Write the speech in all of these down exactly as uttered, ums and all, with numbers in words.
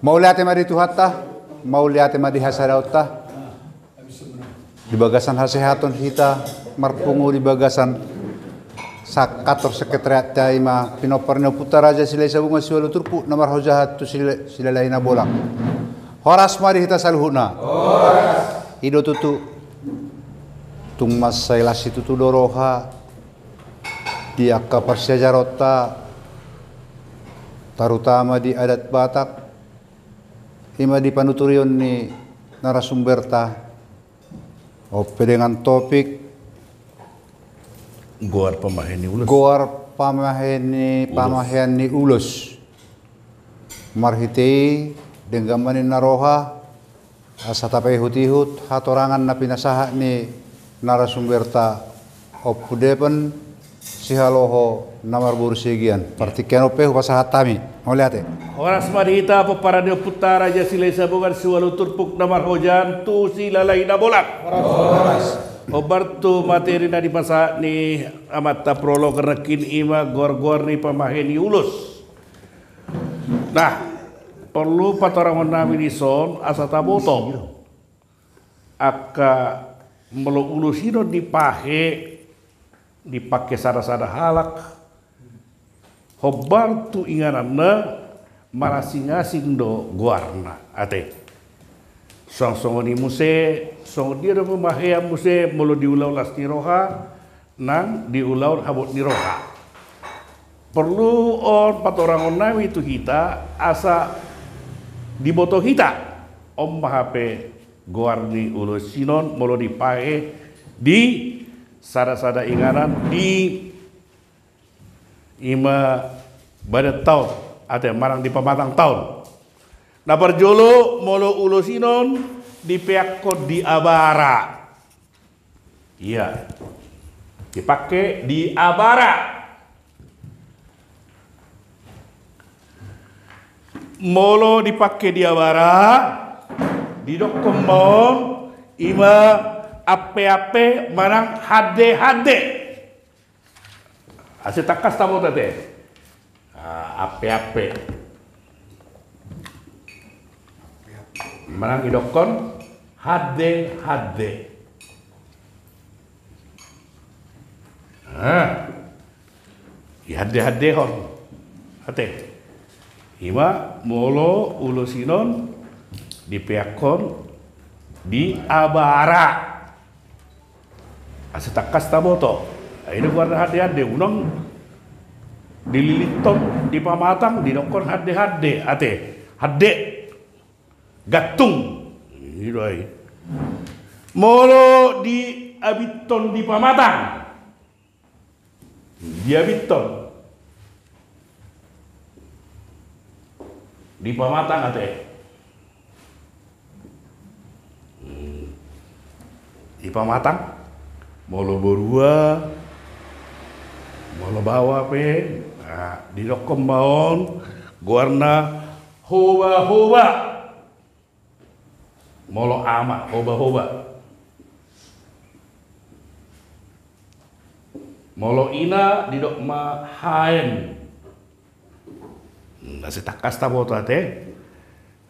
Mauliate ma di Tuhanta, mauliate ma di hasadaonta. Di bagasan hasehaton hita marpungu di bagasan sa-, kantor sekretariatta, i ma pinompar ni Ompunta Raja Silahi Sabungan siualu turpuk na marhojahan tu Sila-, Silalahi Nabolak. Horas ma di hita saluhutna. I do tutu, tung mansai las situtu do roha di angka parsiajaronta, tarutama di adat Batak, i ma di panuturion ni narasumberta, on pe dengan topik goar pamahe ni ulos. Goar pamahe ni, ulos. Pamahean ni ulos. Marhite i denggan ma ninna roha, asa tapaihut-ihut hatorangan na pinasahat ni narasumberta, Ompu Depon Sihaloho na marboru Siagian. Partingkian on pe hupasahat hami. Mauliate. Horas ma di hita pomparan ni Ompunta Raja Silahi Sabungan siualu turpuk na marhojahan tu Silalahi Nabolak. Horas. Hombar tu materi na dipasahat ni amanta prolog nangkin, i ma goar-goar ni pamahe ni ulos. Nah, porlu patorangon nami dison asa taboto angka molo ulos i do dipahe, dipangke sada-sada halak, hombar tu ingananna marasing-asing do goarna, ate. Suang songon i muse, songon dia do pamahean muse molo di ulaon las ni roha nang di ulaon habot ni roha. Porlu on patorangon nami tu hita asa diboto hita. On ma hape goar ni ulos i non molo dipahe di sada-sada inganan di, i ma badan taon, ate, manang di pamatang taon. Na parjolo, molo ulos i non dipeakkon di abara. Ia, dipangke di abara. Molo dipangke di abara, didokkon ma on, i ma ampe-ampe manang hande-hande. Asa tangkas taboto, ate. Ah, ampe-ampe. Manang didokkon hande-hande. Ah, dihande-handehon, ate. I ma molo ulos i non dipeakkon di abara. Asa tangkas taboto. Ai do goarna hande-hande, unang dililithon, dipamatang, didokkon hande-hande, ate. Hande. Gantung. I do ai. Molo diabithon, dipamatang. Diabithon, dipamatang, ate. Hmm. Dipamatang. Molo borua, molo baoa pe, nah, didokkon ma on goarna hoba-hoba. Molo ama, hoba-hoba. Molo ina, didok ma haen. Asa tangkas taboto, ate.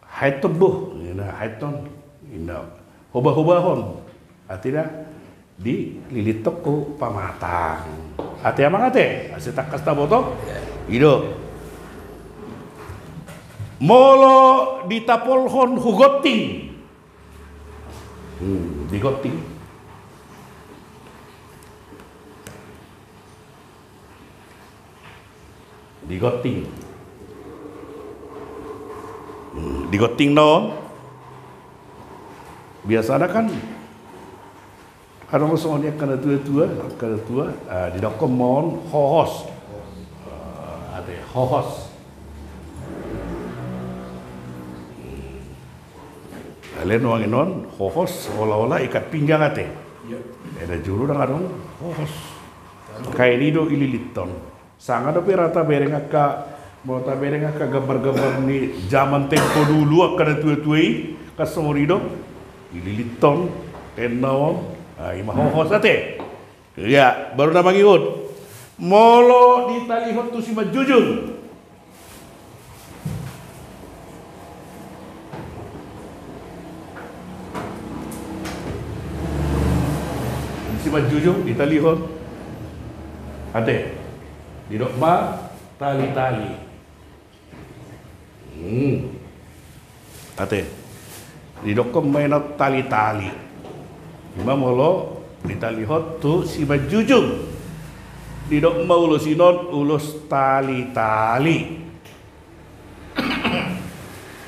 Haenton, boh, ina, haenton. Ina, hoba-hobahon. Artina dililithon tu pamatang. Ate, amang ate, asa tangkas taboto. I do. Molo ditapolhon hu gonting. Hmm, digonting. Digonting. Hmm, digonting, no. Biasana kan adong songon i angka na tua-tua, angka na tua, ah, didokkon ma on hohos. Ah, ate, hohos. Alai nuaeng on hohos ola-ola ikat pinggang, ate. Iya. Eda jolo ndang adong hohos. Kayak i do ililithon. Sanga dope ra tabereng angka, molo tabereng angka gambar-gambar ni zaman tempo dulu, angka na tua-tua i, kan songon i do. Ililithon, tenna on, ah, i ma hohos, ate. Iya, baru na mangihut. Molo ditalihon tu simanjujung. Simanjujung ditalihon. Ate. Didok ma tali-tali. Hmm. Ate. Didokkon ma inon tali-tali. Ima molo ditalihon tu simanjujung. Didok ma ulos inon ulos tali-tali.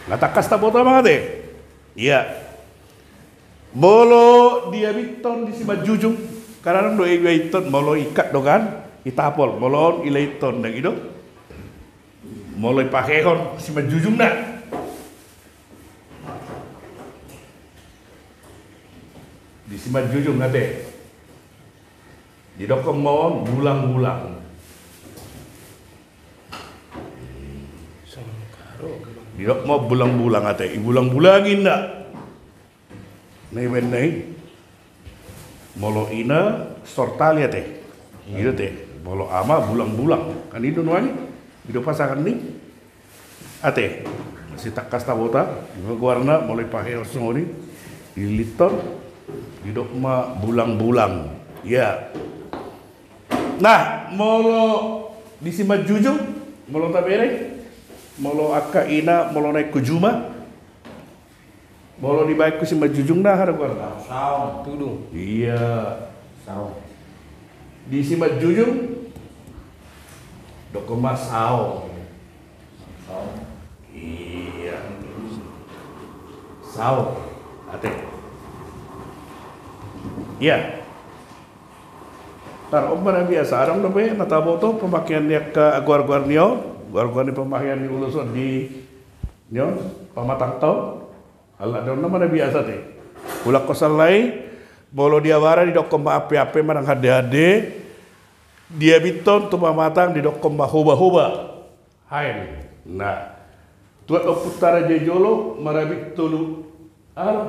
Nga tangkas taboto ma ate. Ia. Molo diabithon di simanjujung, kan adong do iabithon, molo ikat do kan, itapol, molo on ilaithon, ndang i do. Molo ipakehon simanjujungna. Di simanjujung ate. Didokkon ma on bulang-bulang. Didok ma bulang-bulang ate, ibulang-bulangi nda. Na ibaen na i. Molo ina sortali ate. I do ate. Molo ama bulang-bulang. Kan i do nuaeng i. I do pasangan ni. Ate. Sitangkas taboto. Ima goarna molo ipakehon songon i. Dililithon. Didok ma bulang-bulang. Ia. Nah, molo di simanjujung, molo tabereng, molo angka ina, molo naeng tu juma, molo dibaen tu simanjujung, na aha do goarna? Saong. Tudung. Ia. Saong. Di simanjujung, dokkon ma saong. Saong. Ia. Saong. Ate. Ia. Tar on ma na biasa, adong dope na taboto pamakean ni angka goar-goar ni on, goar-goar ni pamakean ni ulos on di ni on, pamatangta on. Ala adong nama na biasa ate. Ulak kosallai, molo di abara didokkon ma ampe-ampe manang hande-hande, diabithon tu pamatang didokkon ma hoba-hoba. Haen. Nah. Tuat ompunta raja i jolo marabit tolu. Aha do?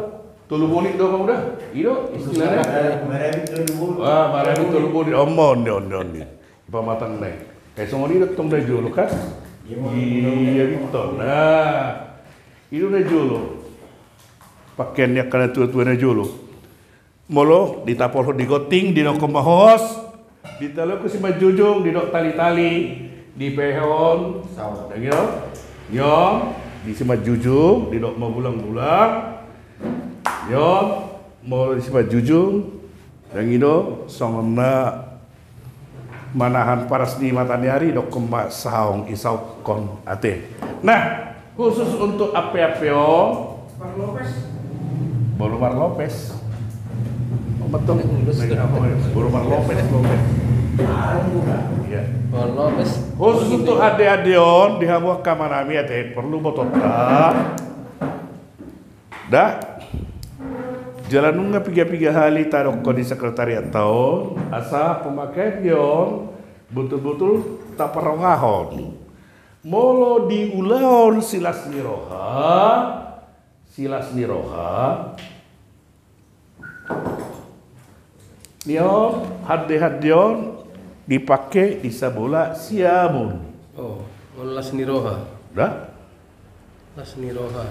Tolu bolit do, Bang, uda? I do istilahna. Marabit tolu bolit. Ah, marabit tolu bolit. Omma on, on, on. Pamatang na i. Kayak songon i do tong na jolo kan? Iya, diabithon. Nah. I do na jolo. Pakean ni angka na tua-tua na jolo. Molo ditapolhon di gonting, didokkon ma hohos, ditalihon tu simanjujung, didok tali-tali, dipehon. Saong. Ndang i do? Ni on, di simanjujung, didok ma bulang-bulang. Ni on, molo di simanjujung, ndang i do, songon na manahan paras ni mata ni ari, dokkon ma saong, isaukkon ate. Nah, khusus untuk ampe-ampe on. Marlopes. Bolo marlopes. Oh, betul. Bolo marlopes, lopes. Iya. Marlopes. Khusus untuk hande-hande on, di hamu angka amanami ate, porlu botonta. Da, jala nunga piga-piga hali tadokkon di sekretariatta on, asa pemakean dia on botul-botul taparrongahon. Molo di ulaon silas ni roha, silas ni roha, ni on, hande-hande on dipake di sabola siamun. Oh, las ni roha. Da? Las ni roha.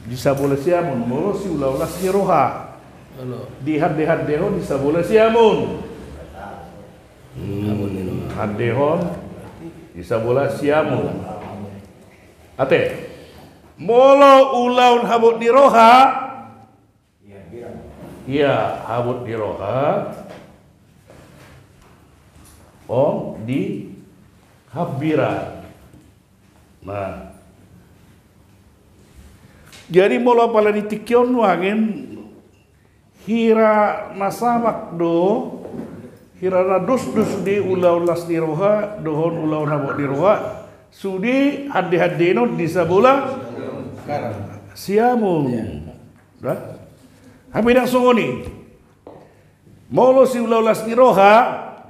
Di sabola siamun, molo siulaon las ni roha. Olo. Di hande-hande on di sabola siamun. Hmm, hande on di sabola siamun. Ate. Molo ulaon habot ni roha. Ia, habot ni roha. On di hambira. Nah. Jadi molo apala di tingki on nuaeng, hira na samak do, hira na dos do sude ulaon las ni roha dohot ulaon habot ni roha, sude hande-hande on di sabola siamun. Iya. Da? Hape ndang songon i. Molo siulaon las ni roha,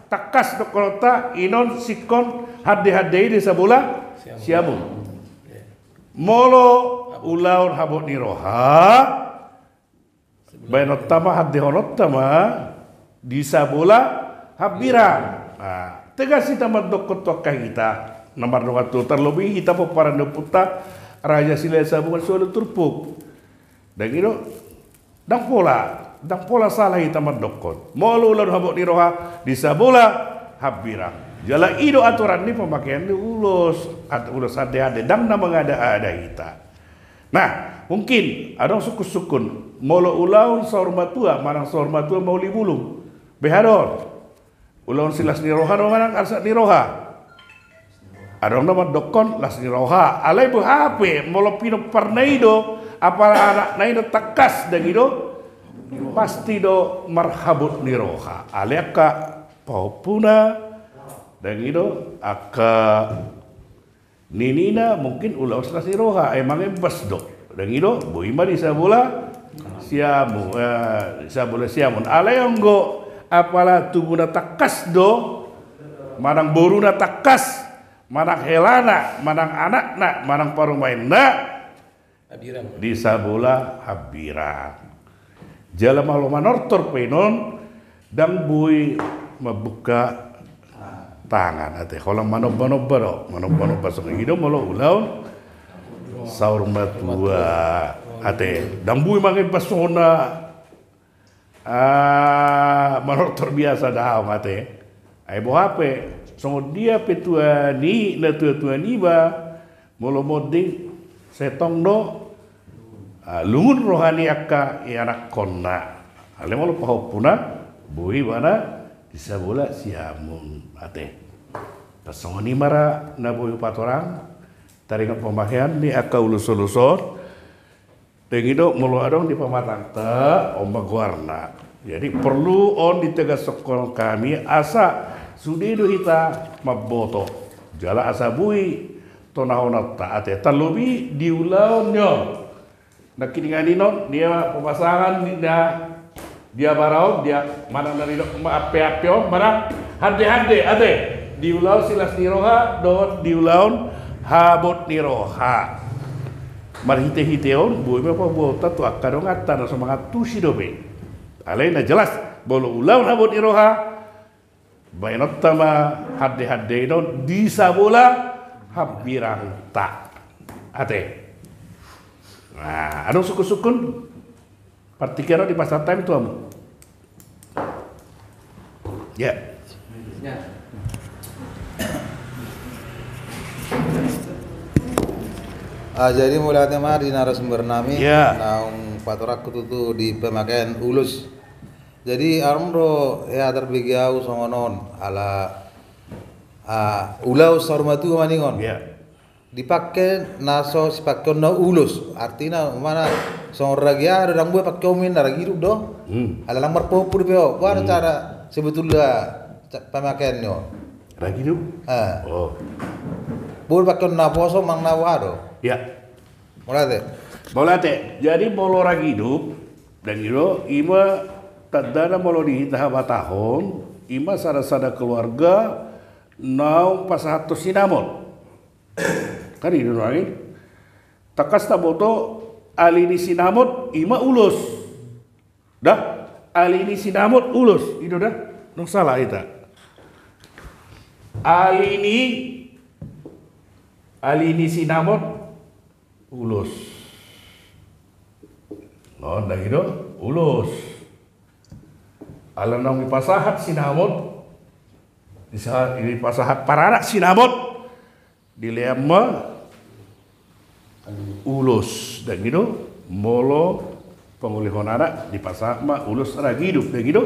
tangkas dohononta, i non singkon hande-hande i di sabola siamun. Siamun. Iya. Molo ulaon habot ni roha, baenonta ma, handehononta ma di sabola hambira. Nah, tegas hita mandokkon tu angka hita na mardongan tubu, tarlobi hita pomparan ni ompunta Raja Silahisabungan Solu Turpuk. Ndang i do? Ndang pola, ndang pola salah hita mandokkon molo ulaon habot ni roha di sabola hambirang. Jala i do aturan ni pamakean ni ulos, at-, ulos hande-hande, ndang na mangada-ada hita. Nah, mungkin adong sungkun-sungkun, molo ulaon saur matua manang saur matua mauli bulung, beha do on? Ulaon silas ni roha do manang arsak ni roha? Adong na mandokkon las ni roha. Alai boha pe molo pinomparna i do, apala anakna i do tangkas, ndang i do, pasti do marhabot ni roha. Alai angka pahompuna, ndang i do, angka ninina mungkin ulaon silas ni roha, ai mangembas do. Ndang i do, boi ma di sabola siamun, eh, sabola siamun. Alai anggo apala tubu na tangkas do, manang boru na tangkas, manang helana, manang anakna, manang parumaenna, hambirang. Di sabola hambirang. Jala molo manortor pe i non, ndang boi mambuka tangan, ate, holan manomba-nomba do, manomba-nomba songon i do molo ulaon saur matua, ate, ndang boi mangembas songon na, ah, manortor biasa daong, ate. Ai boha pe, songon dia pe tua ni natua-tua niba, molo monding, sai tong do, ah, lungun roha ni angka ianakkonna. Alai molo pahompuna, boi ibana di sabola siamun, ate. Tarsongon i ma ra na boi hupatorang taringot pamakean ni angka ulos-ulos on. Ndang i do, molo adong di pamatangta, on ma goarna. Jadi porlu on ditegaskan hami asa sude do hita mamboto, jala asa boi tonahononta, ate, tarlobi di ulaon ni on. Nangkiningan i non, dia pamasangan ni na dia baraon, dia manang na nidok ma ampe-ampe on, manang hande-hande, ate, di ulaon silas ni roha dohot di ulaon habot ni roha. Marhite-hite on boi ma paboaonta tu angka donganta na so mangantusi dope. Alai na jelas, molo ulaon habot ni roha, baenonta ma hande-hande i non di sabola hambirangta, ate. Nah, adong sungkun-sungkun? Partingkian on dipasahat hami tu hamu. Ya. Ah, jadi mauliate ma di narasumber nami, ya, naung patorangku tutu di pamakean ulos. Jadi adong do hea tarbege au songon on, ala, ah, ulaon saur matua maningon. Ya. Dipake na so sipakeonna ulos, artina mana songon ragi aha do ndang boi pakeonmu, na ragi idup do. Hmm. Ala ndang marpahompu dope ho. Boha do, hmm, cara sebetulna ca-, pamakean ni on? Ragi idup? Eh. Oh. Boi pakeon na poso manang na boha do? Ya. Mauliate. Mauliate. Jadi molo ragi idup, ndang i do, ima tandana molo di hita habatahon, ima sada-sada keluarga naung pasahathon sinamot. Kan i do nuaeng. Tangkas taboto, ali ni sinamot ima ulos. Da, ali ni sinamot ulos. I do da. Ndang salah hita. Ali ni, ali ni sinamot ulos. Oh, ndang i do, ulos. Ala naung dipasahat sinamot, disa-, dipasahat paranak sinamot, dilehon ma ulos, ndang i do, molo pangolihon anak dipasahat ma ulos ragi idup, ndang i do.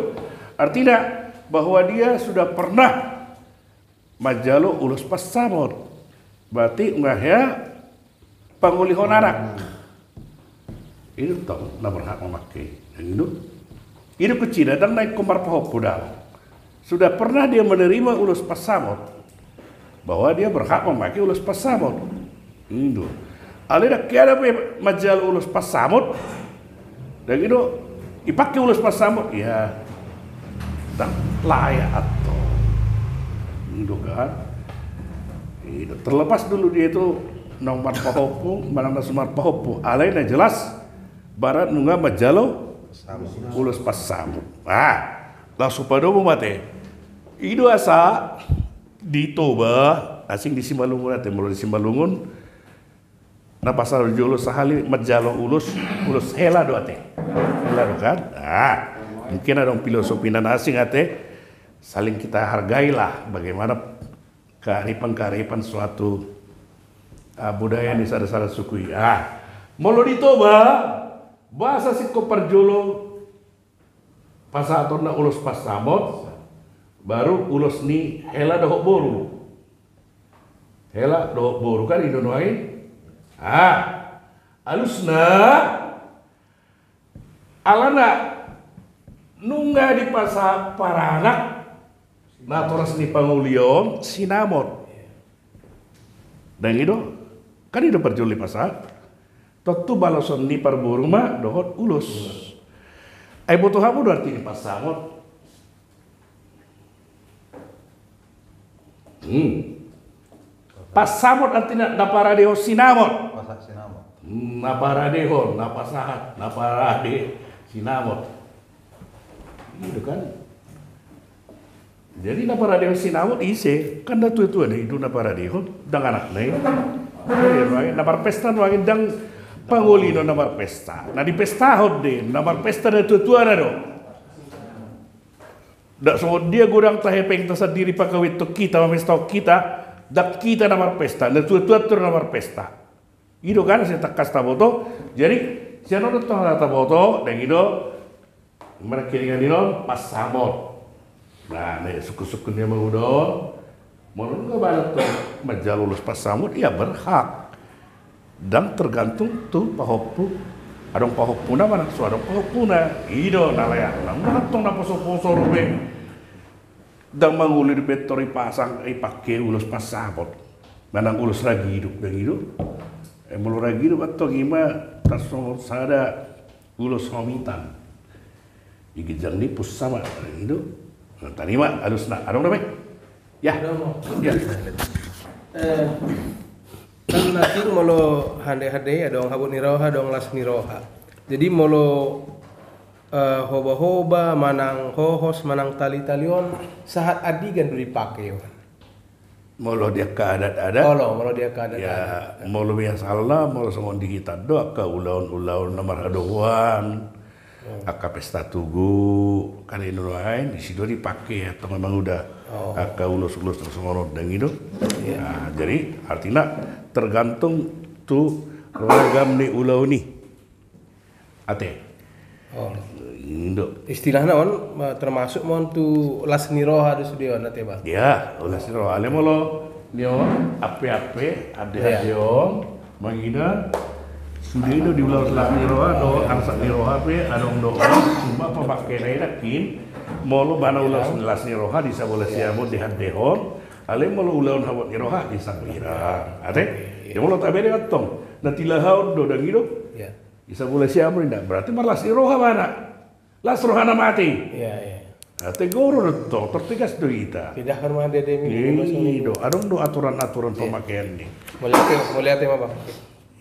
Artina bahwa dia sudah pernah manjalo ulos pansamot. Berarti nunga hea pangolihon anak. I do tong na berhak mamake, ndang i do. I do kuncina, ndang na ingkon marpahompu daong. Sudah pernah dia menerima ulos pansamot, bahwa dia berhak mamake ulos pansamot. I do. Alai ndang hea dope manjalo ulos pansamot, ndang i do, dipake ulos pansamot, ya, ndang layak antong. I do kan. I do. Terlepas dulu dia itu naung marpahompu manang na so marpahompu, alai na jelas, barat nunga manjalo ulos pansamot. Ah, langsung padomu ma ate. I do asa di Toba, asing di Simalungun ate, molo di Simalungun, na pasal jolo sahali manjalo ulos, ulos hela do ate. Hela do kan? Ah, mungkin adong filosofi na asing ate. Saling kita hargailah bagaimana kearifan-kearifan suatu, ah, budaya ni sada-sada suku i. Ah, molo di Toba, boasa singkop parjolo pasahatonna ulos pansamot, baru ulos ni hela dohot boru. Hela dohot boru kan i do nuaeng. Ah, alusna alana nunga dipasahat paranak natoras ni pangoli on sinamot. Dang i do, kan i do parjolo dipasahat. Tontu baloson ni parboru ma dohot ulos. Ai boto hamu do arti ni pansamot? Hmm. Pansamot artina na paradehon sinamot. Pasahat sinamot. Hmm, na paradehon, na pasahat, na parade sinamot. Gitu kan? Jadi na paradehon sinamot ise? Kan na tua-tua na i do na paradehon, dang anakna i. Jadi, na marpesta nuaeng dang pangoli do na marpesta. Na dipestahon do na marpesta na tua-tuana do. Dak songon dia godang tahepengta sandiri pakawinton hita, mamestahon hita, dang hita na marpesta, na tua-tua do na marpesta. I do kan, sai tangkas taboto. Jadi sian on do tong na taboto, dang i do. Manang kelingan i non pansamot. Nah, na sungkun-sungkun ni amang uda on, molo nunga badan tong manjalo ulos pansamot, ia berhak. Dang tergantung tu pahompu. Adong pahompuna manang so adong pahompuna. I do na layak. Na nunga tong na poso-poso dope. Dang mangoli dope tor ipasang, ipake ulos pansamot. Manang ulos ragi hidup dang i do. Eh, molo ragi hidup antong i ma tarsongon sada ulos homitan. Di ginjang ni pusat ma, dang i do. Nah, tadi ma alusna. Adong dope? Ya. Adong. Ya. Eh, kan na tung molo hande-hande adong habot ni roha, adong las ni roha. Jadi molo, eh, hoba-hoba, manang hohos, manang tali-tali on, sahat andigan do dipake on? Molo di angka adat-adat. Molo, molo di angka adat-adat. Ya, molo biasana, molo songon di hita do angka ulaon-ulaon na marhadohoan, hmm, angka pesta tugu, kan i do nuaeng, disi do dipake, antong amang uda. Oh. Angka ulos-ulos na songon on dang i do. Iya. Nah, jadi artina tergantung tu ragam ni ulaon i. Ate. Oh. I do. Istilahna on, ma, termasuk ma on tu las ni roha do sude on, ate ba? Ya, las ni roha. Alai molo ni on, ampe-ampe, ande-ande on, mangida, sude do di ulaon las ni roha, do arsak ni roha pe, adong do on, cuma pamake na i nangkin, molo bana ulaon las ni roha, di sabola siamun di hande on, alai molo ulaon habot ni roha, di sambirang. Ate? Iya. Ya molo tabereng antong, na tilahaon do dang i do. Iya. Di sabola siamun ninna, berarti marlas ni roha bana. Las rohana mate. Iya, iya. Nah, tegoro do tong, tortegas do hita. Pindah ke rumah dede mi. I do, adong do aturan-aturan pamakean ni. Mauliate, mauliate ma bang.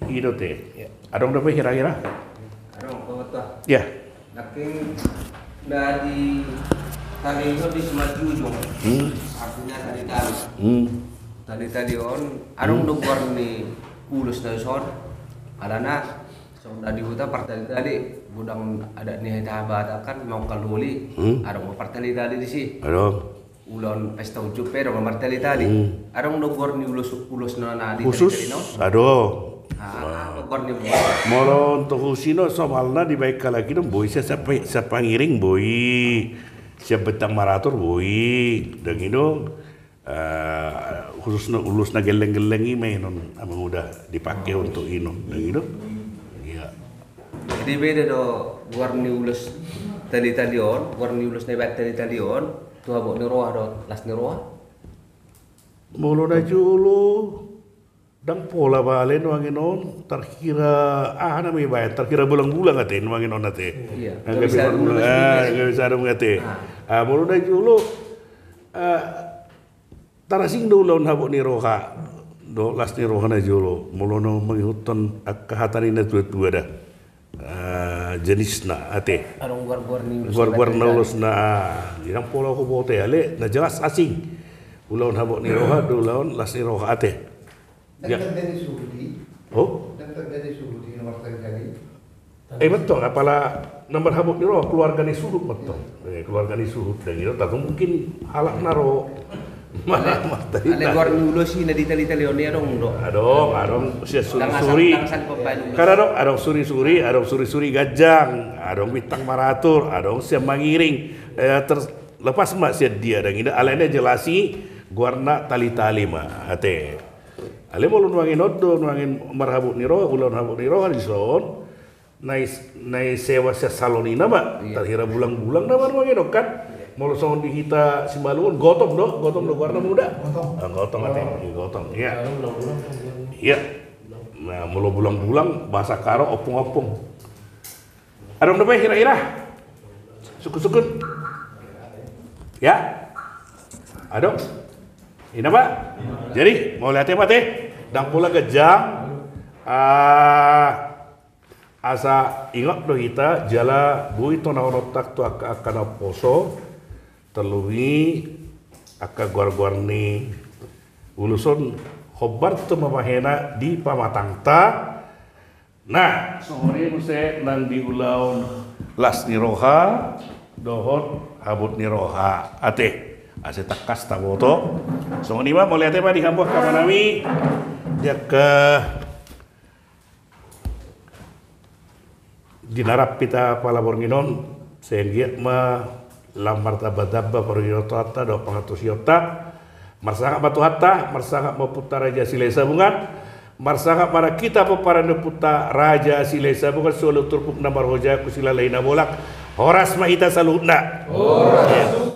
I do te. Iya. Adong dope hira-hira? Adong, pamata. Iya. Nangkin dari tali on di Simanjujung. Hmm. Artinya tali-tali. Hmm. Tali-tali on, adong do goar ni ulos na dison. Alana songon na di huta partali-tali, godang adat ni hita Batak kan, mangungkal doli, hmm, adong do partali-tali disi. Adong. Ulaon pesta unjuk pe adong martali-tali. Hmm. Adong do goar ni ulos, ulos na, na di khusus tali-tali on? Adong. Ah, apa goar ni ulos? Molo untuk khusus i on somalna dibaen halak i do boi sian, sian pangiring boi, sian bentang maratur boi, dang i do. Eh, khususna ulos na gelleng-gelleng i ma i non, amang uda, dipake untuk i non, dang i do. Iya. Jadi beda do goar ni ulos tali-tali on, goar ni ulos na dibaen tali-tali on, tu habot ni roha dohot las ni roha. Molo na jolo, dang pola bale nuaeng on, tarkira, aha nama dibaen, tarkira bulang-bulang ate, nuaeng on ate. Iya. Nunga bisa bulang-bulang, ah, nunga bisa dong ate. Ah. Ah, molo na jolo, ah, tarasing do ulaon habot ni roha dohot las ni roha na jolo. Molo na mangihuthon angka hata ni na tua-tua da. Ah, jenisna, ate. Adong goar-goar ni ulos. Goar-goar na ulos na, ah, dang pola huboto ale, na jelas asing. Ulaon habot ni roha dohot ulaon las ni roha, ate. Ya. Dang terjadi suhut i. Oh? Dang terjadi suhut i nomor terjadi. Eh, mantong, apala na marhabot ni roha, keluarga ni suhut mantong. Eh, keluarga ni suhut, dan itu tentu mungkin halak na ro. Mana, mana tadi. Ale goar ni ulos i na ditali-tali on i adong do. Adong, adong, sian suri-suri. Kan adong, adong suri-suri, adong suri-suri ganjang, adong bintang maratur, adong sian mangiring. Eh, terlepas ma sian dia dan ini, alai na jelas i goarna tali-tali ma, ate. Ale molo nuaeng on do, nuaeng marhabot ni roha, ulaon habot ni roha dison. Na i, na i sewa sian salon i nama. Iya. Tarhira bulang-bulang nama nuaeng on kan. Molo songon di hita Simalungun, gotong do, gotong do goarna muda. Gotong. Ah, gotong ate, gotong. Iya. Iya. Nah, molo bulang-bulang, bahasa Karo ompung-ompung. Adong dope hira-hira? Sukun-sukun. Ya. Adong. Ina, Pak. Jadi, mauliate ma ate. Ndang pola ganjang. Ah, asa ingot do hita, jala boi tonahononta tu angka-angka na poso, terlebih angka goar-goar ni ulos on hombar tu mamahena di pamatangta. Nah, songon i muse nang di ulaon las ni roha dohot habot ni roha, ate. Asa tangkas taboto. Songon i ma, mauliate ma di hamu angka amanami, di angka di na rap hita pala borngin on, sai anggiat ma lam martamba-tamba parujungjonta dohot pangantusionta. Marsangap ma Tuhanta, marsangap ma Ompunta Raja Silahisabungan, marsangap ma nang hita pomparan ni Ompunta Raja Silahisabungan, solu turpuk na marhojahon silalahi na bolak. Horas ma hita saluhutna. Horas.